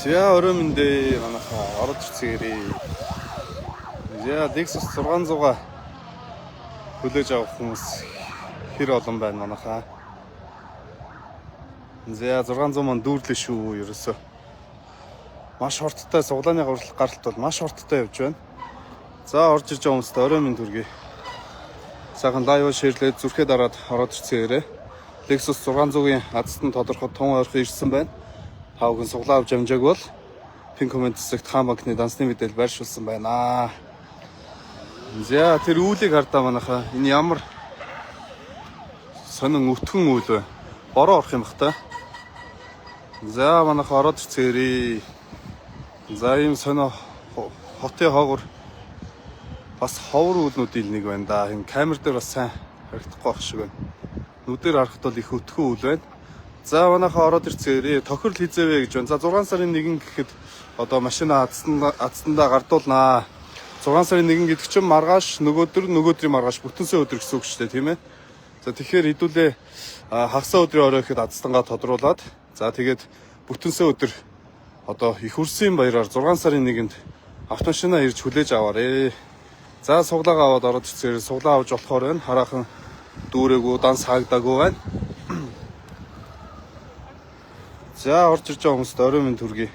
За, орой мэнд ээ, манайхаа ороод ирцгээрээ. За, Lexus 600-а хүлээж авах хүмүүс хэр олон байна, манайхаа. За, 600 маань дүүрлээ шүү ерөөсөө. Маш хурдтай сугалааны гаралт бол маш хурдтай явж байна. За, орж ирж байгаа хүмүүст орой мэнд хүргэе. Сайхан live share лээд, зүрхээ дараад ороод ирцгээгээрэй. Lexus 600-ийн азтан тодорхой тун ойрхон ирсэн байна. Та бүхэн сугалаа авч амжааг бол pin comment хэсэгт Хаан банкны дансны мэдээлэл байршуулсан байна. За, тэр үүлийг хардаа, манайхаа. Энэ ямар сонин өтгөн үйл вэ? Бороо орох юм бах та. За, манайхаа, ороод ирцгээрээ. За, ийм сонио хотын хоогор бас ховор үүлнүүдийн нэг байна да. Энэ камер дээр бас сайн харагдахгүй байх шиг байна. Нүдээр харахад бол их өтгөн үйл байна. За, манайхаа, ороод ирцгээрээ. Тохирол хэзээ вэ гэж байна. За, 6 сарын 1 гэхэд одоо машина азтандаа гардуулнаа. 6 сарын 1 гэдэг чинь маргааш, нөгөөдөр, нөгөөдрийн маргааш, бүтэнсэн өдөр гэсэн үг шүү дээ, тийм ээ. За, тэгэхээр хэдүүлээ хагасаа өдрийн орой гэхэд азтангаа тодруулаад, за, тэгээд бүтэнсэн өдөр одоо их үрсийн баяраар 6 сарын 1-нд автомашина ирж хүлээж аваарэ. За, сугалаагаа аваад ороод ирцгээр, сугалаа авч болохоор байна. Хараахан дүүрээгүй, данс хаагдаагүй байна. За, орж ирж байгаа хүмүүст орой мэнд хүргэе.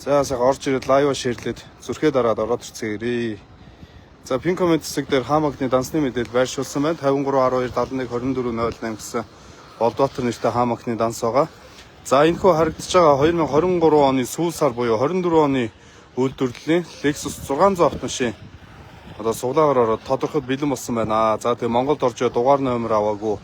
За, сайхан орж ирээд live share лээд, зүрхээ дараад ороод ирцгээгээрээ. За, pin comment хэсэг дээр Хаан банкны дансны мэдээлэл байршуулсан байна. 53 12 71 24 08 гэсэн Болдбаатар нэртэй Хаан банкны данс байгаа. За, энэ хүү харагдаж байгаа 2023 оны сүүл сар буюу 24 оны үйлдвэрлэлийн Lexus 600 автомашин одоо сугалаагаар ороод тодорхой бэлэн болсон байна. За, тэгээ Монголд орж дугаар номер аваагүй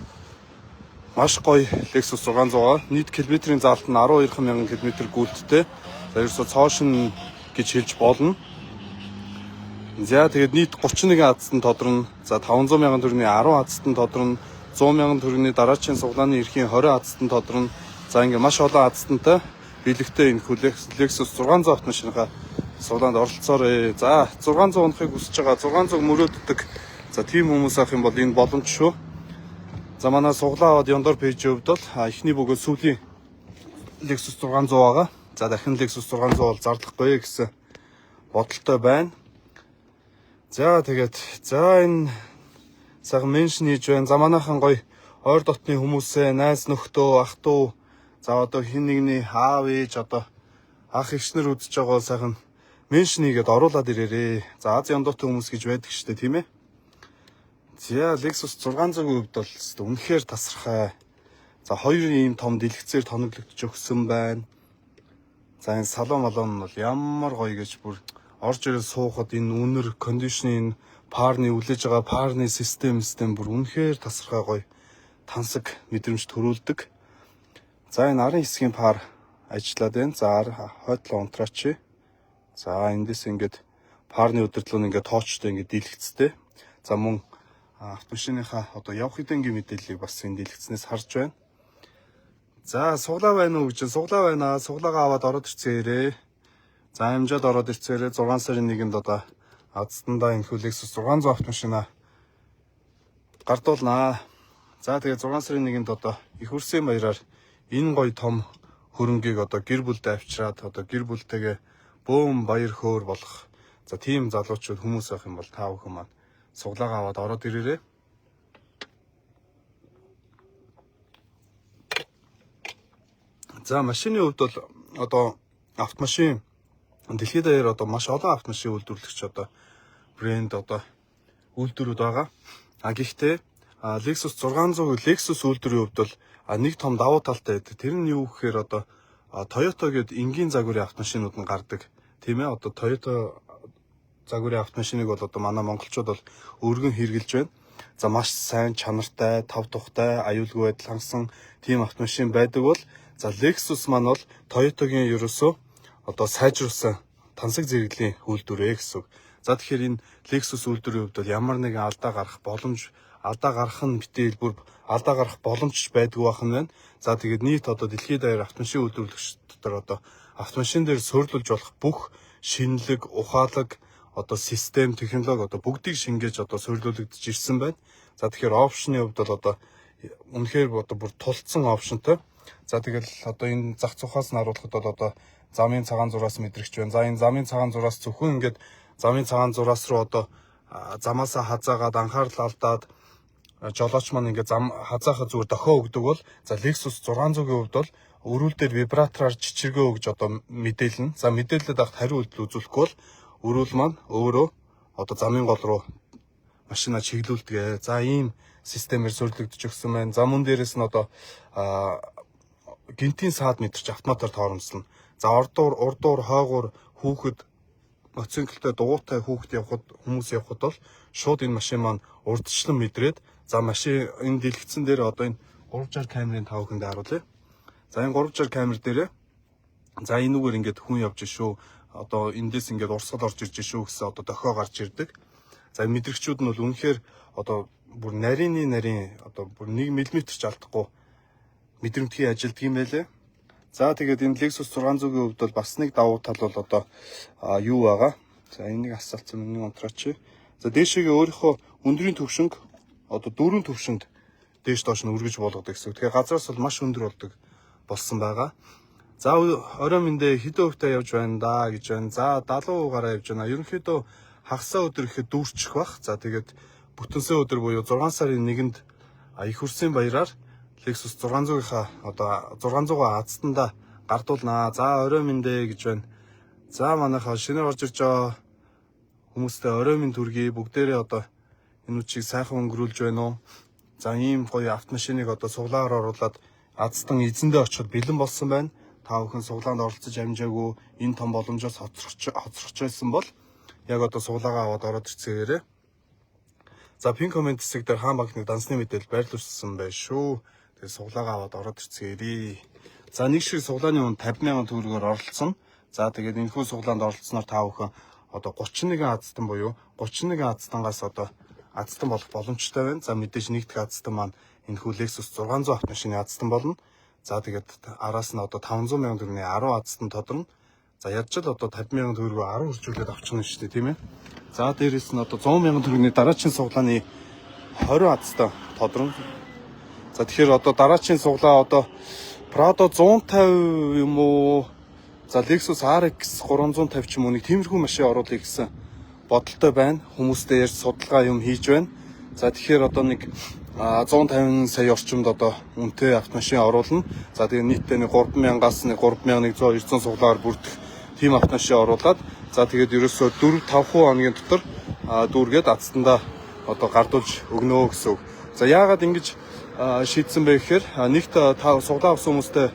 маш гоё Lexus 600-аа нийт километрийн заалт нь 12 мянган километр гүйлттэй. За, ерөөсө цоошин гэж хэлж болно. За, тэгээд нийт 31 азтан тодорно. За, 500 мянган төгрөгийн 10 азтан тодорно. 100 мянган төгрөгийн дараачийн сугалааны эрхийн 20 азтан тодорно. За, ингээ маш олон азтантай бэлэгтэй энэ Lexus 600 автомашиныхаа сугалаанд оролцоорой. За, 600 унахыг хүсэж байгаа, 600 мөрөөддөг. За, тийм хүмүүс авах юм бол энэ боломж шүү. За, манай сугалаа аваад Яндор page ийн хувьд бол эхний бөгөөд сүүлийн Lexus 600 байгаа. За, дахин Lexus 600 бол зарлахгүй гэсэн бодолтой байна. За, тэгээд, за, энэ сайхан mention хийж байна. За, манайхан гоё ойр дотны хүмүүсээ, найз нөхдөө, ах дүү, за, одоо хин нэгний аав ээж, одоо ах эгчнэр үзэж байгаа бол сайхан mention хийгээд оруулаад ирээрээ. За, Аз Яндуутай хүмүүс гэж байдаг шүү дээ, тийм ээ. За, Lexus 600-ийн хувьд бол үнэхээр тасархай. За, хоёр ийм том дэлгэцээр тоноглогдож өгсөн байна. За, энэ салон малон нь бол ямар гоё гэж, бүр орж ирэл суухад энэ үнэр condition ы фарны үлээж байгаа фарны систем бүр үнэхээр тасархай гоё тансаг мэдрэмж төрүүлдэг. За, энэ арын хэсгийн фар ажиллаад байна. За, хойдлоо унтраач. За, эндээс ингээд фарны удирдлага нь ингээд тоочтой, ингээд дэлгэцтэй. За, мөн автомашиныхаа одоо явах хэдэнгийн мэдээллийг бас энэ дэлгэцнээс харж байна. За, сугалаа байна уу гэж, сугалаа байна. Сугалаагаа аваад ороод ирцгээрээ. За, амжаад ороод ирцгээрээ. 6 сарын 1-нд одоо азтандаа энэ Lexus 600 автомашина гардуулнаа. За, тэгээ 6 сарын 1-нд одоо их үрсийн баяраар энэ гоё том хөрөнгийг одоо гэр бүлдээ авчираад одоо гэр бүлтэйгээ бөөн баяр хөөр болох. За, тийм залуучууд хүмүүс байх юм бол та бүхэн маань сугалаагаа аваад ороод ирээрээ. За, машины хувьд бол одоо автомашин дэлхийд даяар одоо маш олон автомашин үйлдвэрлэгч, одоо брэнд, одоо үйлдвэрүүд байгаа. А гэхдээ Lexus 600, Lexus үйлдвэрийн хувьд бол нэг том давуу талтай байдаг. Тэр нь юу гэхээр одоо Toyota гээд энгийн загварын автомашинууд нь гардаг. Тийм ээ, одоо Toyota загварын автомашиныг бол одоо манай монголчууд бол өргөн хэрэглэж байна. За, маш сайн чанартай, тав тухтай, аюулгүй байдал хангасан тийм автомашин байдаг бол, за, Lexus маань бол Toyota-гийн ерөөсөө одоо сайжруулсан тансаг зэрэглэлийн үйлдвэр гэсэн үг. За, тэгэхээр энэ Lexus үйлдвэрийн хувьд бол ямар нэгэн алдаа гарах боломж, алдаа гарах нь битэл бүр алдаа гарах боломж байдгүй байх нь байна. За, тэгээд нийт одоо дэлхийд даяар автомашин үйлдвэрлэгч дотор одоо автомашин дээр суйрлуулж болох бүх шинэлэг, ухаалаг одоо систем, технологи одоо бүгдийг шингээж одоо суйрлуулагдаж ирсэн байна. За, тэгэхээр option ы хувьд бол одоо үнэхээр одоо бүр тулцсан option той. За, тэгэл одоо энэ зах зухаас нь харуулхад бол одоо замын цагаан зураас мэдрэгч байна. За, энэ замын цагаан зураас зөвхөн ингээд замын цагаан зураас руу одоо замаасаа хазаагаад анхаарал алдаад жолооч маань ингээд зам хазаахаа зүгээр дохио өгдөг бол, за, Lexus 600-ийн хувьд бол өрүүл дээр вибратораар чичиргээ өгж одоо мэдээлнэ. За, мэдээлэлд авах хариу үйлдэл үзүүлэхгүй бол өрүүл маань өөрөө одоо замын гол руу машина чиглүүлдэг. За, ийм системээр суурилагдаж өгсөн байна. За, мөн дээрэс нь одоо гэнэтийн саад мэдэрч автоматар торомслоно. За, ордуур, урдуур, хойгуур хүүхэд, мотоциклтэй, дугуйтай хүүхэд явхад, хүмүүс явхад бол шууд энэ машин маань урдчлан мэдрээд, за, машин энэ дэлгэцэн дээр одоо энэ 360 камерын та бүхэндээ харуулъя. За, энэ 360 камер дээр, за, энүүгээр ингээд хүн явж шүү. Одоо эндээс ингээд урсгал орж ирж шүү гэсэн одоо дохио гарч ирдэг. За, мэдрэгчүүд нь бол үнэхээр одоо бүр нарийн нарийн одоо бүр 1 мм ч алдахгүй мэдрэмтгий ажилддаг юм байлээ. За, тэгээд энэ Lexus 600-ийн хувьд бол бас нэг давуу тал бол одоо юу байгаа. За, энийг асаалцсан миний унтраач. За, дээшээгээ өөрийнхөө өндрийн төвшинг одоо дөрвөн төвшөнд дээш доош нь өргөж болгодог гэсэн. Тэгэхээр газраас бол маш өндөр болдог болсон байгаа. За, орой мэндэ, хэдэн хувьтай явж байна да гэж байна. За, 70% гараа явж байна. Ерөнхийдөө хагасаа өдөр ихэд дүүрчих бах. За, тэгээд бүтэнсэн өдөр буюу 6 сарын 1-нд их хурсын баяраар Lexus 600-ийнхаа одоо 600-аа азтанда гардуулнаа. За, орой мэндэ гэж байна. За, манайхаа шинээр орж ирж байгаа хүмүүстээ орой мэнд хүргэе. Бүгдээрээ одоо энэ үчиг сайхан өнгөрүүлж байна уу? За, ийм гоё автомашиныг одоо суглаагаар оруулаад азтан эзэндээ очиход бэлэн болсон байна. Та бүхэн суглаанд оролцож амжаагүй энэ том боломжоос хоцрох байсан бол яг одоо суглаагаа аваад ороод ирцгээгээрэй. За, pin comment хэсэг дээр хаан банкны дансны мэдээлэл байрлуулсан байх шүү. Тэгээ суглаагаа аваад ороод ирцгээрэй. За, нэг шиг суглааны үн 50 мянган төгрөгөөр оролцсон. За, тэгээд энэхүү суглаанд оролцсноор та бүхэн одоо 31 азтан буюу 31 азтангаас одоо азтан болох боломжтой байна. За, мэдээж нэг дэх азтан маань энэхүү Lexus 600 автомашины азтан болно. За, тэгээд араас нь одоо 500 мянган төгрөгийн 10 азтан тодорно. За, ядч л одоо 50 мянган төгрөгөө 10 үржүүлээд авчихна шүү дээ, тийм ээ. За, дээрэс нь одоо 100 мянган төгрөгийн дараагийн суглааны 20 азтан тодорно. За, тэгэхээр одоо дараагийн суглаа одоо Prado 150 юм уу? За, Lexus RX 350 ч юм уу, нэг тиймэрхүү машин оруулъя гэсэн бодолтой байна. Хүмүүстэй ярьж судалгаа юм хийж байна. За, тэгэхээр одоо нэг 150 сая орчимд одоо үнэтэй автомашин оруулна. За, тэгээ нийтдээ нэг 3000-аас нэг 3100 200 суглаагаар бүрдэх тийм автомашин оруулаад, за, тэгээд ерөөсөө 4 5 хоногийн дотор дүүргээд азтандаа одоо гардуулж өгнө гэсэн үг. За, яагаад ингэж шийдсэн бэ гэхээр нэгт та суглаа авсан хүмүүстэй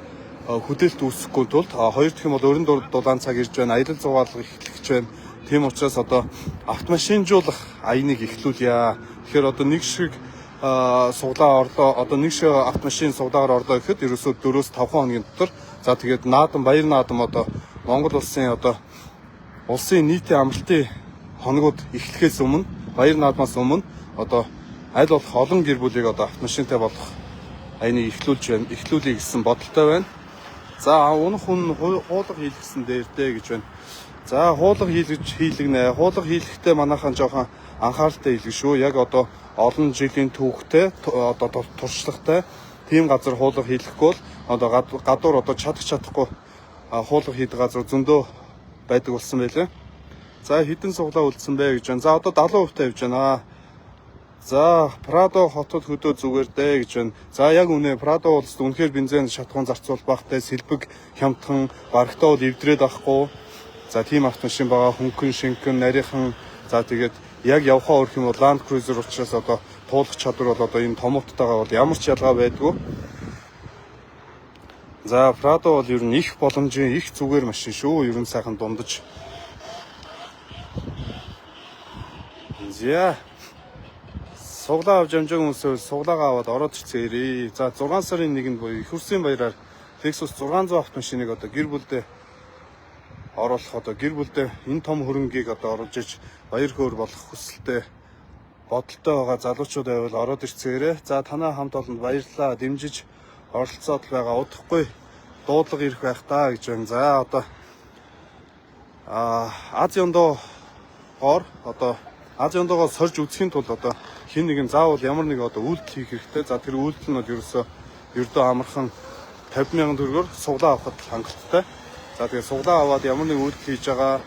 хүдээлт үүсэхгүй тулд, хоёр дахь юм бол өрн дулаан цаг ирж байна, аялал зугаалга эхлэх гэж байна. Тийм учраас одоо автомашинжуулах аяныг эхлүүлье. Тэгэхээр одоо нэг шиг суглаа орлоо, одоо нэг шиг автомашин суглаагаар орлоо гэхэд ерөөсөө 4-5 хоногийн дотор, за, тэгээд наадам, баяр наадам, одоо Монгол улсын одоо улсын нийтийн амралтын хоногуд эхлэхээс өмнө, баяр наадмаас өмнө одоо аль болох олон гэр бүлийг одоо автомашинтай болох аяныг эхлүүлж байна. Эхлүүлье гэсэн бодолтой байна. За, унах хүн хуулга хийлгэсэн дээр дээ гэж байна. За, хуулга хийлгэж хийлгэнэ. Хуулга хийлгэхдээ манайхан жоохон анхааралтай хийлгэн шүү. Яг одоо олон жилийн түүхтэй, одоо туршлагатай тийм газар хуулга хийлгэхгүй бол одоо гадуур одоо чадах чадахгүй хуулга хийдэг газар зөндөө байдаг болсон байлээ. За, хэдэн суглаа үлдсэн бэ гэж байна. За, одоо 70% тавьж байна. За, Prado хотод хөдөө зүгээр дээ гэж байна. За, яг үнэ, Prado бол үнэхээр бензин шатхуун зарцуул багтай, сэлбэг хямдхан, барагтаа бол эвдрээд авахгүй. За, тийм автомашин байгаа, хөнгөн шингэн нарийнхан. За, тэгээд яг явхаа өрх юм бол Land Cruiser учраас одоо туулах чадвар бол одоо энэ томооттойгоо бол ямар ч ялгаа байдгүй. За, Prado бол ер нь их боломжийн, их зүгээр машин шүү. Ер нь сайхан дундаж. За, суглаа авч амжаагүй хүмүүсээ суглаагаа аваад ороод ирцээрээ. За, 6 сарын 1-нд буюу их хурсын баяраар Lexus 600 автомашиныг одоо гэр бүлдээ оруулах, одоо гэр бүлдээ энэ том хөрөнгийг одоо оруулж иж баяр хөөр болох хүсэлтэй, бодолтой байгаа залуучууд байвал ороод ирцгээрээ. За, танаа хамт олонд баярлалаа. Дэмжиж оролцоод байгаа, удахгүй дуудлага ирэх байх та гэж байна. За, одоо Аз ёндоогоор одоо Аз ёндоогоо сорж үзэхийн тулд одоо хэн нэгэн заавал ямар нэг одоо үйлдэл хийх хэрэгтэй. За, тэр үйлдэл нь бол ерөөсөө ердөө амархан 50,000 төгрөгөөр суглаа авахад хангалттай. За тэгээ суглаа аваад ямар нэг үйлдэл хийж байгаа,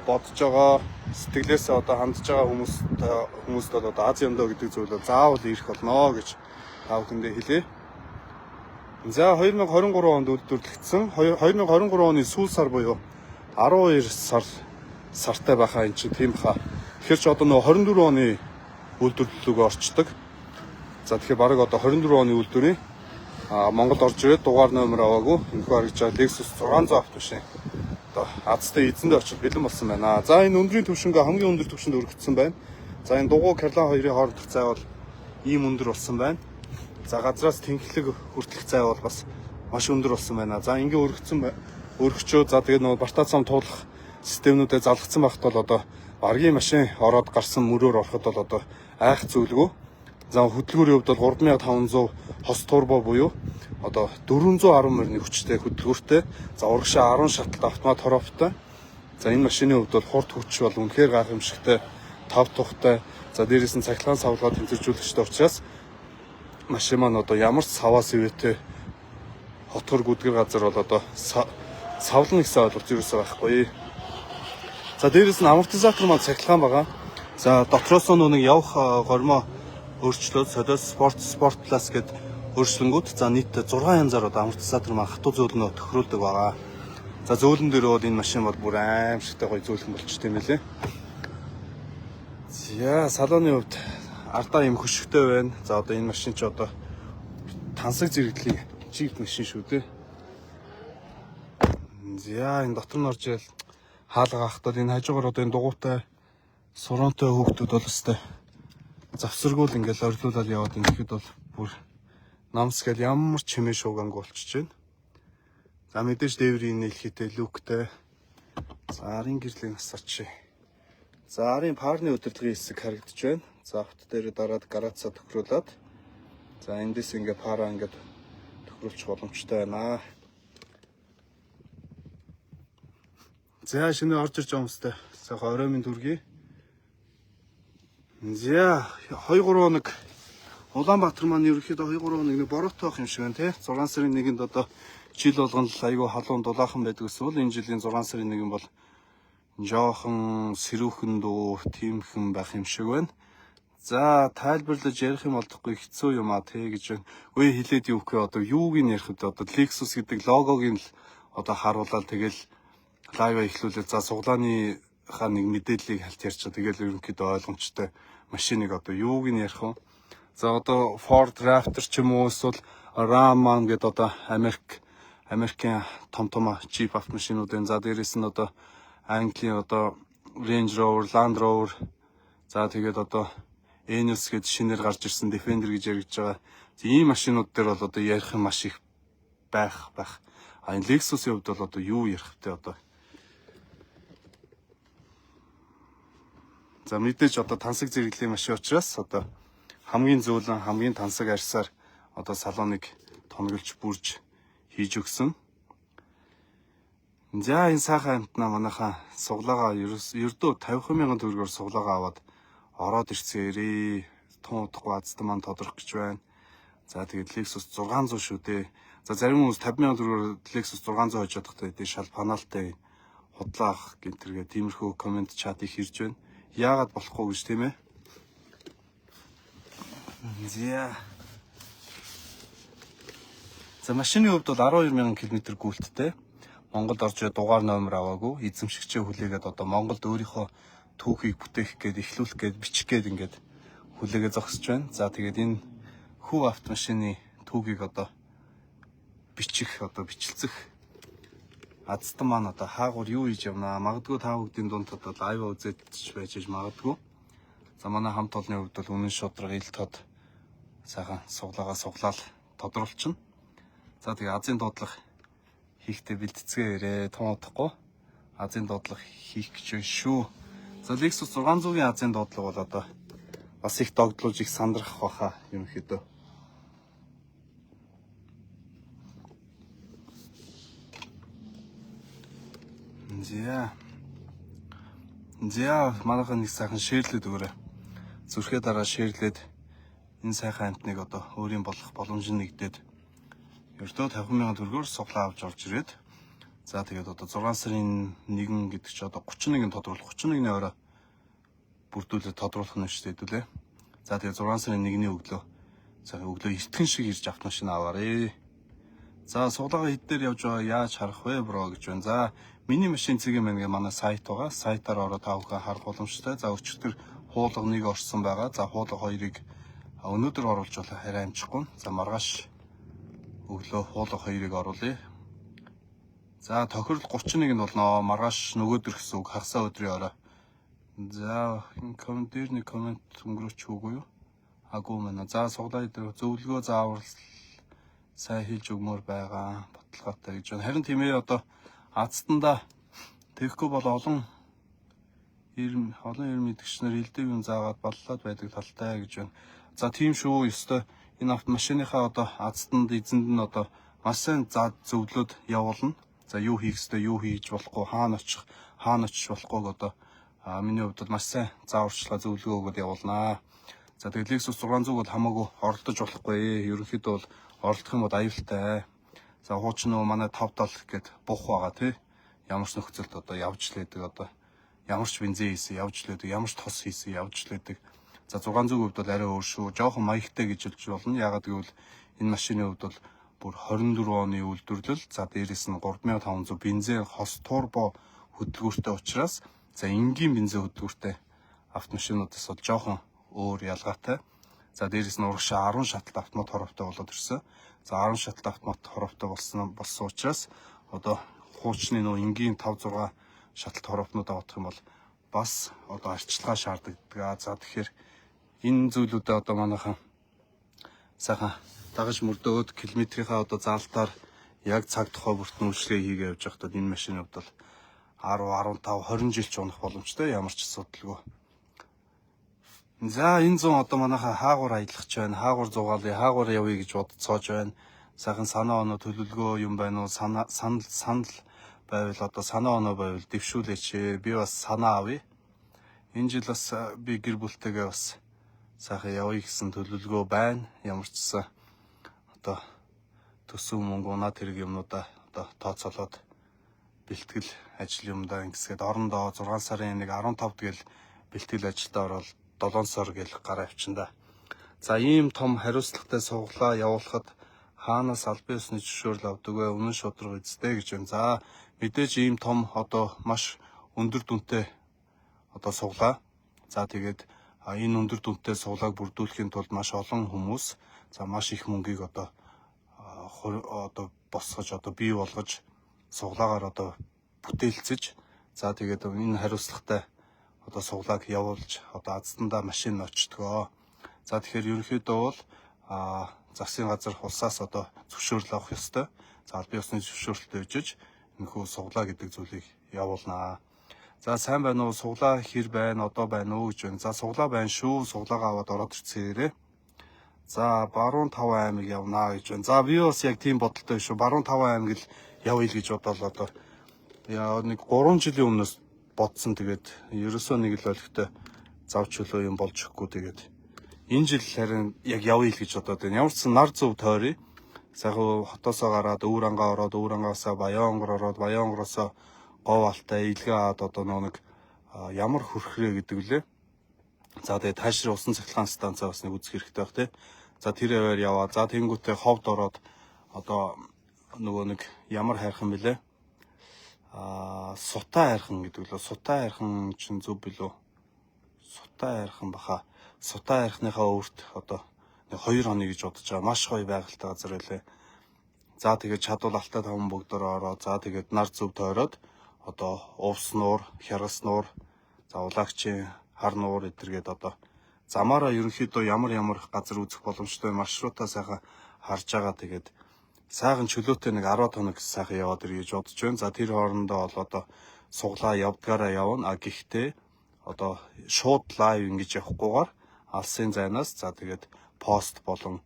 бодож байгаа, сэтгэлээсээ одоо хандж байгаа хүмүүст бол одоо Аз юмдоо гэдэг зүйл бол заавал ирэх болно гэж та бүхэндээ хэлье. За 2023 онд үйлдвэрлэгдсэн 2023 оны сүүл сар буюу 12 сартай байхаа эн чинь тийм хаа. Тэгэхээр ч одоо нөгөө 24 оны үйлдвэрлэлөөгөө орчдөг. За тэгэхээр бараг одоо 24 оны үйлдвэрийн Монголд орж ирээд дугаар номер аваагүй энэхүү харагдж байгаа Lexus 600 автомашин одоо азтай эзэндээ очиж бэлэн болсон байна. За энэ өндрийн түвшингээ хамгийн өндөр түвшинд өргөцсөн байна. За энэ дугуй Карлан хоёрын хоорондох зай бол ийм өндөр болсон байна. За газраас тэнхлэг хүртэлх зай бол бас маш өндөр болсон байна. За ингээ өргөцсөн өргөчөө за тэгээд нөгөө бартаацам туулах системнүүдэд залгацсан байхад бол одоо баргийн машин ороод гарсан мөрөөр ороход бол одоо айх зүйлгүй. За хөдөлгүүрийн хувьд бол 3500 хос турбо буюу одоо 410 морины хүчтэй хөдөлгүүртэй. За урагшаа 10 шаталт автомат хороптой. За энэ машины хувьд бол хурд хүч бол үнэхээр гайхамшигтай, тав тухтай. За дээрээс нь цахилгаан савлгаа тэнцвэржүүлэгчтэй учраас машин маань одоо ямар ч саваас ивэтэй хотгор гүдгэр газар бол одоо савлна гэсэн ойлголт юусоо байхгүй. За дээрээс нь амортизатор маань цахилгаан байгаа. За дотроос нь нэг явах гормоо өөрчлөөд солиос спорт плюс гэд өөрчлөнгүүд за нийт 6 янзаар одоо амортизатор маань хатуу зөөлнөө тохируулдаг байгаа. За зөөлөн дээр бол энэ машин бол бүр аимшигтай гоё зөөлхөн болчтой юм билээ. За салоны хувьд ардаа юм хөшигтэй байна. За одоо энэ машин ч одоо тансаг зэрэглэлийн Jeep машин шүү дээ. За энэ дотор нь орж ирэл хаалга авахтад энэ хажуугаар одоо энэ дугуйтай сурантай хүүхдүүд бол өстэй завсаргуул ингээл орилуулаад яваад ингэхэд бол бүр намс гэл ямар ч чимээ шууганг болчихж байна. За мэдээж дээврийн нийлхийтэй люктэй. За арын гэрлийн асарч. За арын парны удирдлагын хэсэг харагдаж байна. За авто дээр дараад гараацаа тохируулаад за эндээс ингээ пара ингээд тохируулчих боломжтой байна. За шинэ орж ирж байгаа хүмүүстэй сайхан орой минь дүргий. За 2 3 хоног Улаанбаатар маань ерөнхийдөө 2 3 хоног нэг бороотой байх юм шиг байна тий. 6 сарын 1-нд одоо жил болгон л айгүй халуун дулаахан байдаг гэсэн бол энэ жилийн 6 сарын 1 бол жоохон сэрүүхэн дүү тиймхэн байх юм шиг байна. За тайлбарлаж ярих юм олдохгүй хэцүү юм а тий гэж байна. Үгүй хэлээд юу гэхээ одоо юуг нь ярих вэ? Одоо Lexus гэдэг логог нь л одоо харуулаад тэгэл live эхлүүлээд за суглааныхаа нэг мэдээллийг хальт ярьчихаа тэгэл ерөнхийдөө ойлгомжтой машиныг одоо юуг нь ярих вэ? За одоо Ford Raptor ч юм уу эсвэл Ram гэдэг одоо Америкийн том том Jeep автомашинууд байна. За дээрээс нь одоо Английн одоо Range Rover, Land Rover за тэгээд одоо Enos гэдэг шинээр гарч ирсэн Defender гэж яригдж байгаа. Ийм машинууд дээр бол одоо ярих юм маш их байх. А энэ Lexus-ийн хувьд бол одоо юу ярих вэ одоо? За мэдээж одоо тансаг зэрэглэлийн машин учраас одоо хамгийн зөөлөн, хамгийн тансаг арьсаар одоо салоныг тоноглож бүрж хийж өгсөн. За энэ сайхан амтнаа манайхаа суглаагаа ердөө 50,000 төгрөгөөр суглаагаа аваад ороод ирцгээрээ. Тун удахгүй азтай маань тодрох гэж байна. За тэгээд Lexus 600 шүү дээ. За зарим хүмүүс 50,000 төгрөгөөр Lexus 600 хожоод тахтай дээ шал панаалтай худлаа авах гэнтергээ тиймэрхүү комент чат их ирж байна. Яагаад болохгүй гэж тийм ээ. За. За машины хувьд бол 12,000 км гүйлттэй. Монголд орж ирээд дугаар номер аваагүй. Эзэмшигчээ хүлээгээд одоо Монголд өөрийнхөө түүхийг бүтээх гээд эхлүүлэх гээд бичих гээд ингээд хүлээгээ зогсож байна. За тэгээд энэ хүү автомашины түүхийг одоо бичих одоо бичлцэх азтан маань одоо хаагур юу хийж явнаа. Магадгүй та бүгдийн дунд одоо live үзэж байж магадгүй. За манай хамт олонны хувьд бол үнэн шудраг ил тод сайхан суглаагаа суглаал тодруулчихна. За тэгээ азийн дуудлага хийхдээ бэлтцгээе. Тун удахгүй азийн дуудлага хийх гэж байна шүү. За Lexus 600-ийн азийн дуудлага бол одоо бас их догдлуулж их сандрах баха ерөнхийдөө. За. За манайхан нэг сайхан share лээд өгөөрэй. Зүрхээ дараа share лээд энэ сайхан амтныг одоо өөрийн болох боломж нь нэгдээд Ердөө 50,000 төгрөгөөр суглаа авч орж ирээд за тэгээд одоо 6 сарын 1 гэдэг чи одоо 31-нд тодруулах, 31-ний орой бүрдүүлээ тодруулах нь шүү дээ хэдүүлээ. За тэгээд 6 сарын 1-ний өглөө, за өглөө эртхэн шиг ирж автомашин аваарэ. За, суглаагаа хэд дээр явж байгаа яаж харах вэ, bro, гэж байна. За, миний машин цэг мэн гэх манай сайт байгаа. Сайтаар ороод та бүхэн харах боломжтой. За, өчигдөр хуулга нэг орсон байгаа. За, хуулга хоёрыг өнөөдөр оруулж болох, арай амжихгүй. За, маргааш өглөө хуулга хоёрыг оруулъя. За, тохирол 31 нь болно. Маргааш нөгөөдөр гэсэн үг, хагасаа өдрийн орой. За, энэ comment дээр нэг comment өнгөрөөч үгүй юу? Агуу мэнэ. За, суглаа дээр зөвлөгөө заавар сайн хэлж өгмөр байгаа, баталгаатай гэж байна. Харин тийм ээ, одоо азтанда тэгэхгүй бол олон эрм мэдгч нар элдэв юм заагаад баллаад байдаг талтай гэж байна. За, тийм шүү, ёстой энэ автомашиныхаа одоо азтанд эзэнд нь одоо маш сайн заа зөвлөөд явуулна. За, юу хийх ёстой, юу хийж болохгүй, хаана очих болохгүйг одоо миний хувьд бол маш сайн зааварчилгаа, зөвлөгөө өгөөд явуулнаа. За, тэгээд Lexus 600 бол хамаагүй оролдож болохгүй. Ерөнхийдөө бол оролдох юм бол аюултай. За, хуучин нөгөө манай 5 70 гээд бух байгаа, тий. Ямар ч нөхцөлд одоо явж лээдэг, одоо ямар ч бензин хийсэн явж лээдэг, ямар ч тос хийсэн явж лээдэг. За, 600 хувьд бол арай өөр шүү. Жоохон маягтай гэж хэлж болно. Яагаад гэвэл энэ машины хувьд бол бүр 24 оны үйлдвэрлэл. За, дээрэс нь 3500 бензин хос турбо хөдөлгүүртэй учраас за энгийн бензин хөдөлгүүртэй автомашинуудаас бол жоохон өөр ялгаатай. За, дээрэс нь урагшаа 10 шаталт автомат хороовтой болоод ирсэн. За, 10 шаталт автомат хороовтой болсон учраас одоо хуучны нөө энгийн 5 6 шаталт хороовтнуудаа бодох юм бол бас одоо арчилгаа шаарддаг. За, тэгэхээр энэ зүйлүүдээ одоо манайхан сайхан дагаж мөрдөөд километрийнхаа одоо заалтаар яг цаг тухай бүрт үйлчлэгээ хийгээ явж байхдаа энэ машины хувьд бол 10, 15, 20 жил ч унах боломжтой, ямар ч асуудалгүй. За, энэ зун одоо манайхаа хаагур аялах ч байна. Хаагур зугаалъя, хаагур явъя гэж бодцоож байна. Сайхан санаа оноо, төлөвлөгөө юм байна уу? Санаа санал байвал, одоо санаа оноо байвал дэвшүүлээч. Би бас санаа авъя. Энэ жил бас би гэр бүлтэйгээ бас сайхан явъя гэсэн төлөвлөгөө байна. Ямар ч гэсэн одоо төсөв мөнгө, унаа тэрэг юмнуудаа одоо тооцоолоод бэлтгэл ажил юмдаа ингэсгээд орондоо 6 сарын 1 15 тэгэл бэлтгэл ажилдаа ороод 7 сар гэл гараа явчихна. За, ийм том хариуцлагатай суглаа явуулахад хаанаас албан ёсны зөвшөөрөл авдаг вэ? Үнэн шударга үсттэй гэж байна. За, мэдээж ийм том одоо маш өндөр дүнтэй одоо суглаа. За, тэгээд энэ өндөр дүнтэй суглааг бүрдүүлэхийн тулд маш олон хүмүүс, за маш их мөнгийг одоо босгож, одоо бий болгож, суглаагаар одоо бүтээлцэж, за тэгээд энэ хариуцлагатай одоо суглааг явуулж одоо азтандаа машин очтгоо. За, тэгэхээр ерөнхийдөө бол засгийн газар, улсаас одоо зөвшөөрөл авах ёстой. За, албан ёсны зөвшөөрөлтөй өжиж энэхүү суглаа гэдэг зүйлийг явуулнаа. За, сайн байна уу? Суглаа хэр байна? Одоо байна уу гэж байна. За, суглаа байна шүү. Суглаагаа аваад ороод ирцгээрээ. За, Баруун 5 аймаг явнаа гэж байна. За, би бас яг тийм бодолтой шүү. Баруун 5 аймаг л явъя л гэж бодоол одоо яа нэг 3 жилийн өмнөөс бодсон. Тэгээд ерөөсөө нэг л олигтой зав чөлөө юм болж өгөхгүй, тэгээд энэ жил харин яг явъя л гэж бодоод байна. Ямар ч сан нар зөв тойръё. Сайхан хотоосоо гараад өвөр ангаа ороод, өвөр ангаасаа Баян онгор ороод, Баян онгороосоо Говь Алтай, Илгээ аад одоо нэг ямар хөрхрээ гэдэг лээ. За, тэгээд таашрын усан цахилгаан станцаа бас нэг үзэх хэрэгтэй байх, тий. За, тэр яваар яваа. За, тэнгуүтээ ховд ороод одоо нөгөө нэг ямар хайрхан бэлээ? Сутай хайрхан гэдэг лөө. Сутай хайрхан чинь зөв билүү? Сутай хайрхан баха. Сутай хайрхныхаа өвөрт одоо нэг 2 хоног гэж бодож байгаа. Маш гоё байгальтай газар байлээ. За, тэгээд чадвал Алтай таван богдоор ороо. За, тэгээд нар зөв тойроод одоо Увс нуур, Хяргас нуур, за Улагчийн хар нуур эдэргээд одоо замаараа ерөнхийдөө ямар ямар газар үзэх боломжтой маршрутаа сайхан харж байгаа. Тэгээд сайхан чөлөөтэй нэг 10 хоног сайхан яваад ирье гэж бодож байна. За, тэр хоорондоо бол одоо суглаа явдгаараа явна. А гэхдээ одоо шууд live ингэж явахгүйгээр алсын зайнаас, за тэгээд пост болон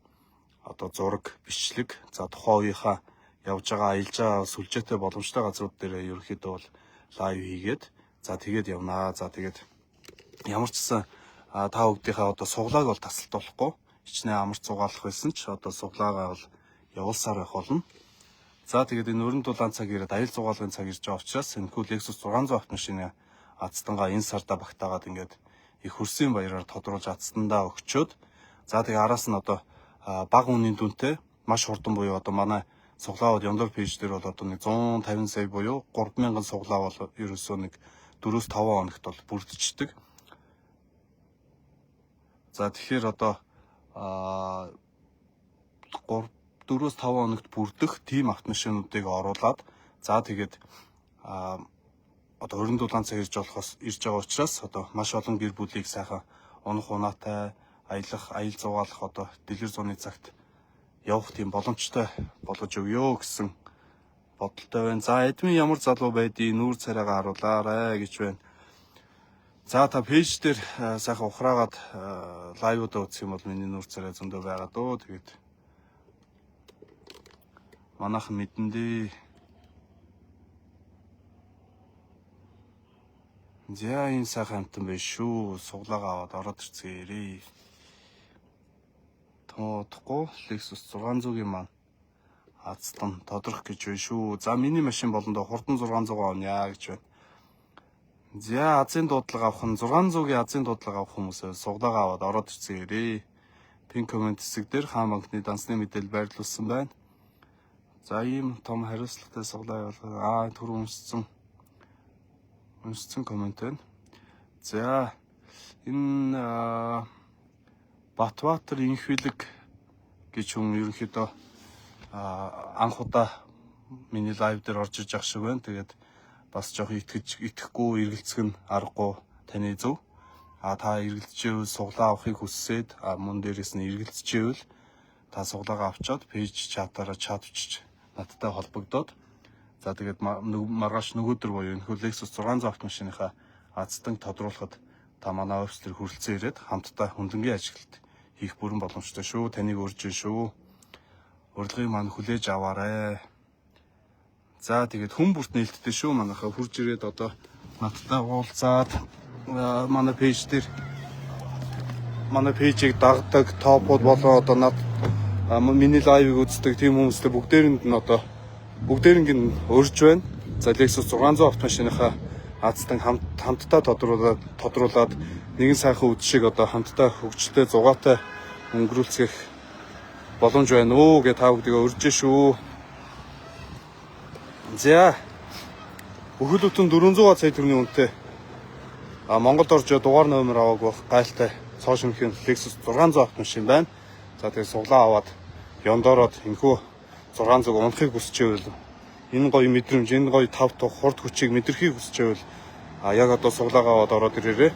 одоо зураг, бичлэг, за тухайн үеийнхаа явж байгаа, аялж байгаа сүлжээтэй боломжтой газрууд дээр ерөнхийдөө бол live хийгээд, за тэгээд явнаа. За, тэгээд ямар ч гэсэн та бүгдийнхээ одоо суглааг бол тасалдуулахгүй, хичнээн амар зугаалах байсан ч одоо суглаагаа бол явуулсаар байх болно. За тэгээд энэ өрн дулаан цаг ирээд аял зугаалгын цаг ирж байгаа учраас энэхүү Lexus 600 автомашины азтангаа энэ сарда багтаагаад ингээд их хөрсийн баяраар тодруулж азтандаа өгчөөд, за тэгээ араас нь одоо бага үнийн дүнтэй маш хурдан буюу одоо манай суглаавал Ёндор page дээр бол одоо нэг 150 сая буюу 3000 суглаа бол ерөөсөө нэг 4-5 хоногт бол бүрдчихдэг. За тэгэхээр одоо 3 4-5 хоногт бүрдэх тийм автомашинуудыг оруулаад, за тэгээд одоо өрн дулаан цаг ирж болохоос ирж байгаа учраас одоо маш олон гэр бүлийг сайхан унах унаатай аялах, аял зугаалах, одоо дэлгэр зууны цагт явах тийм боломжтой болгож өгөө гэсэн бодолтой байна. За, admin ямар залуу байдгийг нүүр царайгаа харуулаарай гэж байна. За, та page дээр сайхан ухраагаад live уудаа үзэх юм бол миний нүүр царай зөндөө байгаа дөө. Тэгээд манайхан мэдэн дээ. За, энэ сайхан амтан байж шүү. Суглаагаа аваад ороод ирцгээрээ. Тоодохгүй Lexus 600-ийн маань азтан тодрох гэж байна шүү. За, миний машин болондоо хурдан 600 авна гэж байна. За, азын дуудлага авах нь 600-ийн азын дуудлага авах хүмүүсээ суглаагаа аваад ороод ирцгээрээ. Pin comment хэсэг дээр хаан банкны дансны мэдээлэл байрлуулсан байна. За, ийм том хариуцлагатай суглаа явуулгаа. Аа, түр уншсан comment байна. За, энэ Батбаатар Инхвилэг гэж хүн ерөнхийдөө анх удаа миний live дээр орж иж ах шиг байна. Тэгээд бас жоох итгэж итгэхгүй эргэлцэх нь аргагүй, таны зөв. А та эргэлзчихвэл, суглаа авахыг хүссээд, мөн дээрээс нь эргэлзчихвэл та суглаагаа авчаад page chat аараа чат бичиж надтай холбогдоод, за тэгээд маргааш нөгөөдөр буюу энэхүү Lexus 600 автомашиныхаа азтан тодруулахад та манай офис дээр хүрэлцэн ирээд хамтдаа хөндлөнгийн ажиглалт хийх бүрэн боломжтой шүү. Таныг урьж шүү. Урилгыг маань хүлээж аваарай. За, тэгээд хүн бүрт нээлттэй шүү манайхаа, хурж ирээд одоо надтай уулзаад, манай page дээр, манай page ийг дагдаг топууд болоо одоо над миний live ыг үздэг тийм хүмүүстэй бүгдээрэнд нь одоо бүгдээринг нь урьж байна. За, Lexus 600 автомашиныхаа азтан хамтдаа тодруулаад нэгэн сайхан үд шиг одоо хамтдаа хөгжилтэй зугаатай өнгөрүүлцгэх боломж байна уу гэж та бүдгээ урьж шүү. За, бүхэл бүтэн 400 сая төгрөгийн үнэтэй Монголд орж дугаар номер аваагүй байх гайлтай цоо шинэхэн Lexus 600 автомашин байна. За, тэгээ суглаа аваад ёндоороод энэхүү 600 унахыг хүсч байвал, энэ гоё мэдрэмж, энэ гоё тав тух хурд хүчийг мэдрэхийг хүсч байвал яг одоо суглаагаа аваад ороод ирээрээ.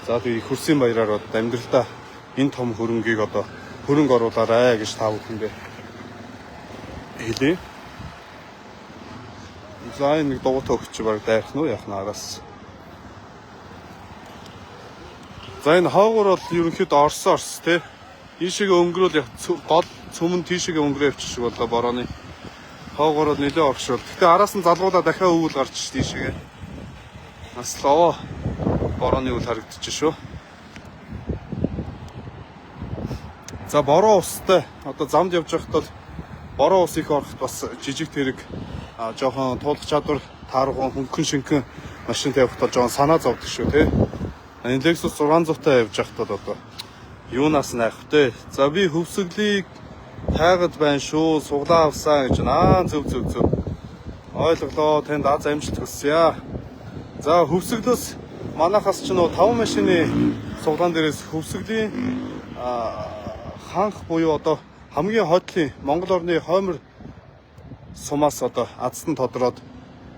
За, тэгээ их хөрсийн баяраар одоо амьдралдаа энэ том хөрөнгийг одоо хөрөнгө оруулаарай гэж та бүхэндээ хэлье. За, энэ нэг дугуйтай өгч баг дайрах нь уу яах нь араас. За, энэ хоогоор бол ерөнхийдөө орсон орс тий. Ийшээгээ өнгөрөөл яг гол цөмөн тийшээгээ өнгөрөө явчих шиг боллоо борооны. Хоогоор бол нэлээ оршуул. Гэхдээ араас нь залгуулаа дахиад өвөл гарч тийшээгээ. Нас лоо борооны үл харагдчих шүү. За, бороо устай одоо замд явж байхад бол бороо ус их ороход бас жижиг тэрэг жоохон туулах чадвар таарган хөнгөн шингэн машин тавихад бол жоохон санаа зовдөг шүү тий. Энэ Lexus 600 таа явж байхад бол одоо юунаас найх вэ? За, би хөвсөглийг тайгад байна шүү. Суглаа авсан гэж. Аа, зөв зөв зөв. Ойлголоо. Танд аз амжилт хүсье. За, хөвсөглөөс манахаас ч нөө 5 машины суглаан дээрээс хөвсгөлийн ханх буюу одоо хамгийн хойдлын Монгол орны хоймор сумаас одоо азтан тодроод,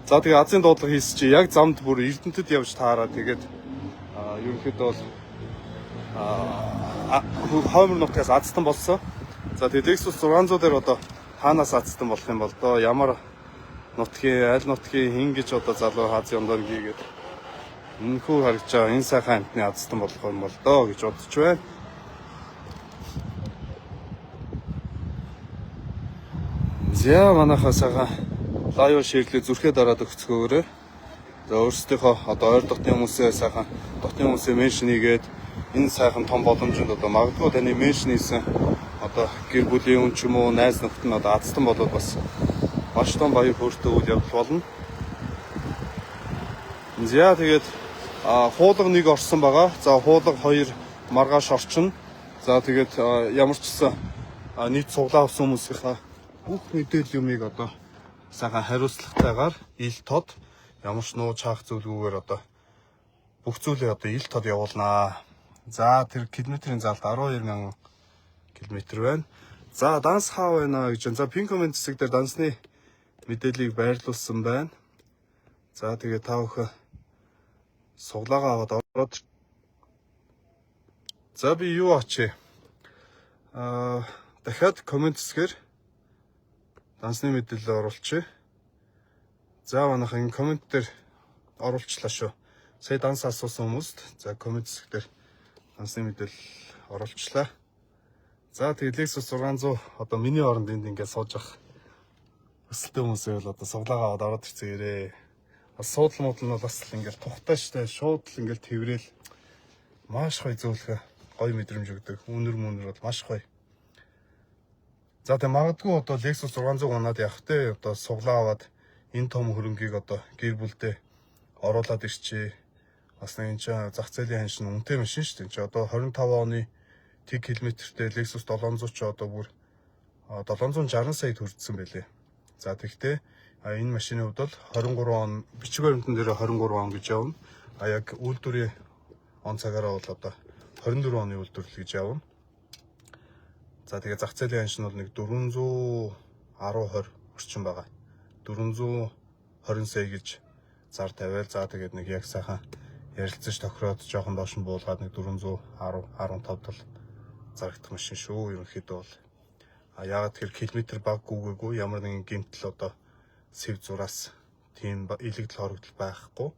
за тэгээ азын дуудлага хийсэн чи яг замд бүр Эрдэнэтэд явж таараа, тэгээд ерөнхийдөө бол хоймор нутгаас азтан болсон. За, тэгээд Lexus 600 дээр одоо хаанаас азтан болох юм бол доо, ямар нутгийн, аль нутгийн хин гэж одоо залуу хаз ёндор хийгээд энэхүү харагдж байгаа энэ сайхан амтны азтан болох юм бол доо гэж бодож байна. За, манайхаа сайхан live share лээ, зүрхээ дараад өгцгөөрэй. За, өөрсдийнхөө одоо ойр дотны хүмүүсээ, сайхан дотны хүмүүсээ mention хийгээд энэ сайхан том боломжинд одоо магадгүй таны mention хийсэн Одоо гэр бүлийн хүн ч юм уу, найз нөхдөд нь одоо азтан болоод бас маш том баяр хөөртэй үйл явдал болно. За, тэгээд хуулга нэг орсон байгаа. За, хуулга хоёр маргааш орчино. За, тэгээд ямар ч гэсэн нийт цуглаа авсан хүмүүсийнхаа бүх мэдээлэл юмыг одоо сайхан хариуцлагатайгаар, ил тод, ямар ч нууц хаах зүйлгүйгээр одоо бүх зүйлээ одоо ил тод явуулнаа. За, тэр километрийн залт 12 мянган километр байна. За, данс хаа байна гэж байна. За, pin comment хэсэг дээр дансны мэдээллийг байрлуулсан байна. За, тэгээ та бүхэн суглаагаа аваад ороод. За, би юу ачээ? Дахиад comment хэсгээр дансны мэдээлэл оруулчих. За, манайхан, энэ comment дээр оруулчлаа шүү. Сая данс асуусан хүмүүст за comment хэсэг дээр дансны мэдээлэл оруулчлаа. За, тэгээд Lexus 600 одоо миний оронд энд ингээд сууж авах хүсэлтэй хүмүүс байвал одоо суглаагаа аваад ороод ирцгээрээ. Бас суудал муудал нь бол бас л ингээд тухтай штэ, шууд л ингээд тэрвэл маш гоё зөөлхөө гоё мэдрэмж өгдөг. Үнэр мүнэр бол маш гоё. За, тэгээ магадгүй одоо Lexus 600 унаад явах те, одоо суглаа аваад энэ том хөрөнгийг одоо гэр бүлдээ оруулаад ирчээ. Бас нэг энэ чинь зах зээлийн ханш нь үнэтэй машин шүү дээ. Энэ чинь одоо 25 оны тэг километртэй Lexus 700 ч одоо бүр 760 сая хүрдсэн байлээ. За, тэгтээ энэ машины хувьд бол 23 он, бичиг баримтан дээр 23 он гэж явна. А яг үйлдвэрийн он цагаараа бол одоо 24 оны үйлдвэрлэл гэж явна. За, тэгээ зах зээлийн ханш нь бол нэг 410 20 орчим байгаа. 420 сая гэж зар тавиал, за, тэгээд нэг яг сайхан ярилцаж тохироод жоохон доош нь буулгаад нэг 410 15 тал зарагдах машин шүү ерөнхийдөө бол. А яагаад тэгэхээр километр баг гүгээгүй, ямар нэгэн гэмтэл, одоо сэв зураас тийм илэгдэл хорогдол байхгүй.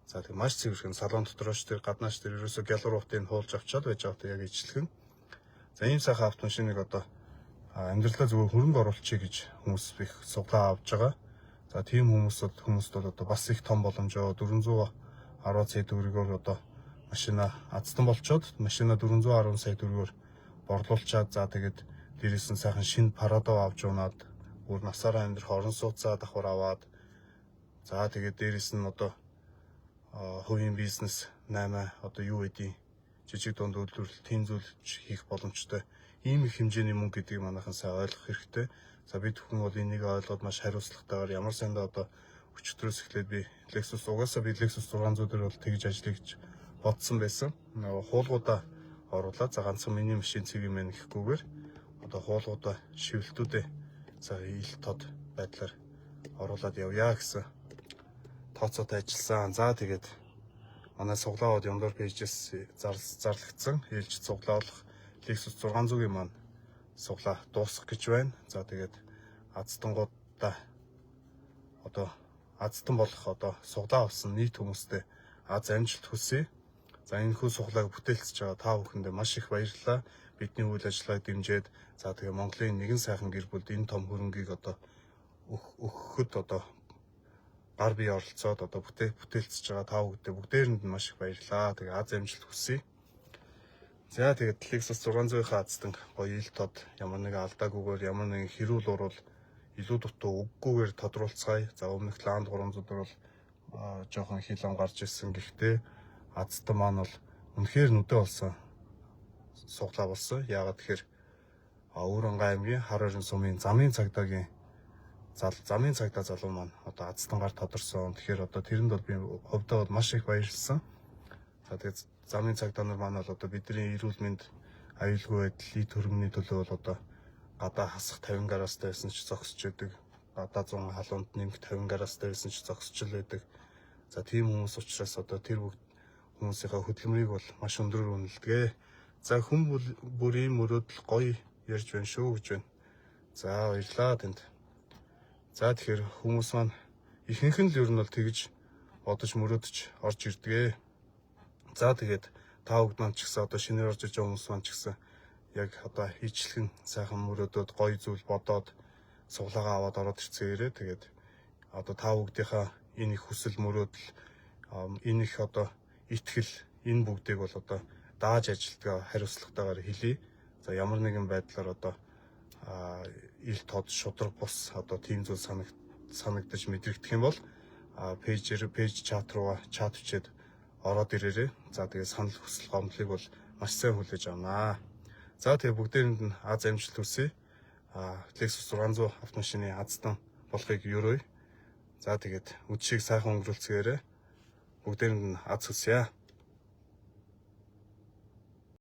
За, тэг маш цэвэрхэн, салон доторооч тэр гаднаач тэр ерөөсө гялур утыг хуулж авчаад байж байгаа яг ижилхэн. За, ийм сайхан автомашиныг одоо амьдралаа зүгээр хөрөнгө оруулчихъя гэж хүмүүс их суглаа авч байгаа. За, тийм хүмүүст бол одоо бас их том боломжоо 410 сая төгрөгөөр одоо машина азтан болчоод, машина 410 сая төгрөгөөр борлуулчаад, за, тэгээд дээрээс нь сайхан шинэ Прадо авч унаад, бүр насаараа амьдрах орон сууцаа давхар аваад, за, тэгээд дээрээс нь одоо хувийн бизнес 8 одоо юу гэдгийг жижиг дунд үйлдвэрлэл, тийм зүйл хийх боломжтой ийм их хэмжээний мөнгө гэдгийг манайхан сайн ойлгох хэрэгтэй. За, бид бүхэн бол энийг ойлгоод маш хариуцлагатайгаар ямар сандаа одоо өчигдрөөс эхлээд би Lexus, угаасаа би Lexus 600 дээр бол тэгж ажиллая гэж бодсон байсан. Нөгөө хуулгуудаа оруулаад, за, ганцхан миний машин цэг юм байна гэхгүйгээр одоо хуулгуудаа, шивэлтүүдээ за ил тод байдлаар оруулаад явъя гэсэн тооцоотой ажилласан. За, тэгээд манай суглаавууд Ямдор page ээс зарлагдсан ээлж цуглаалах Lexus 600-ийн маань суглаа дуусгах гэж байна. За, тэгээд азтангуудаа, одоо азтан болох, одоо суглаа авсан нийт хүмүүстээ аз амжилт хүсье. За, энэ хүү суглааг бүтээлцэж байгаа та бүхэндээ маш их баярлалаа. Бидний үйл ажиллагааг дэмжиж, за, тэгээ Монголын нэгэн сайхан гэр бүлд энэ том хөрөнгийг одоо өгөхөд одоо гар бие оролцоод одоо бүтээлцэж байгаа та бүхэндээ бүгдээрэнд нь маш их баярлалаа. Тэгээ аз амжилт хүсье. За, тэгээд Lexus 600-ийн азтан гоё ил тод, ямар нэгэн алдаагүйгээр, ямар нэгэн хэрүүл урал илүү дутуу үггүйгээр тодруулцгаая. За, өмнөх Land 300 дээр бол жоохон хил ам гарч ирсэн. Гэхдээ азтан маань бол үнэхээр нүдэ болсон суглаа болсон. Яагаад тэгэхээр Өвөрөнгө аймгийн Хар орон сумын замын цагдаа залуу маань одоо азтангаар тодорсон. Тэгэхээр одоо тэрэнд бол би хувьдаа бол маш их баярлсан. За, тэгээд замын цагдаа нар маань бол одоо бидний эрүүл мэнд, аюулгүй байдал, эд хөрөнгөний төлөө бол одоо гадаа хасах 50 градустай байсан ч зогсож байдаг. Гадаа 100 халуунд нэмэх 50 градустай байсан ч зогсож л байдаг. За, тийм хүмүүс учраас одоо тэр бүгд хүмүүсийнхаа хөдөлмөрийг бол маш өндөрөөр үнэлдэг. За, хүн бүрийн мөрөөдөл гоё ярьж байна шүү гэж байна. За, баярлалаа танд. За, тэгэхээр хүмүүс маань ихэнх нь л ер нь бол тэгж бодож мөрөөдөж орж ирдэг. За, тэгээд та бүгд маань ч гэсэн, одоо шинээр орж ирж байгаа хүмүүс маань ч гэсэн яг одоо ижилхэн сайхан мөрөөдөөд, гоё зүйл бодоод суглаагаа аваад ороод ирцгээрээ. Тэгээд одоо та бүгдийнхаа энэ их хүсэл мөрөөдөл, энэ их одоо итгэл, энэ бүгдийг бол одоо дааж ажилтгаа хариуцлагатайгаар хэлье. За, ямар нэгэн байдлаар одоо ил тод шударга бус одоо тийм зүйл санагдаж мэдрэгдэх юм бол page ээр page chat руугаа чат бичээд ороод ирээрэй. За, тэгээ санал, хүсэл, гомдлыг бол маш сайн хүлээж авнаа. За, тэгээ бүгдээрэнд нь аз амжилт хүсье. Lexus 600 автомашины азтан болохыг ерөөе. За, тэгээд үдшийг сайхан өнгөрүүлцгээрэй. Бүгдээрэнд нь аз хүсье.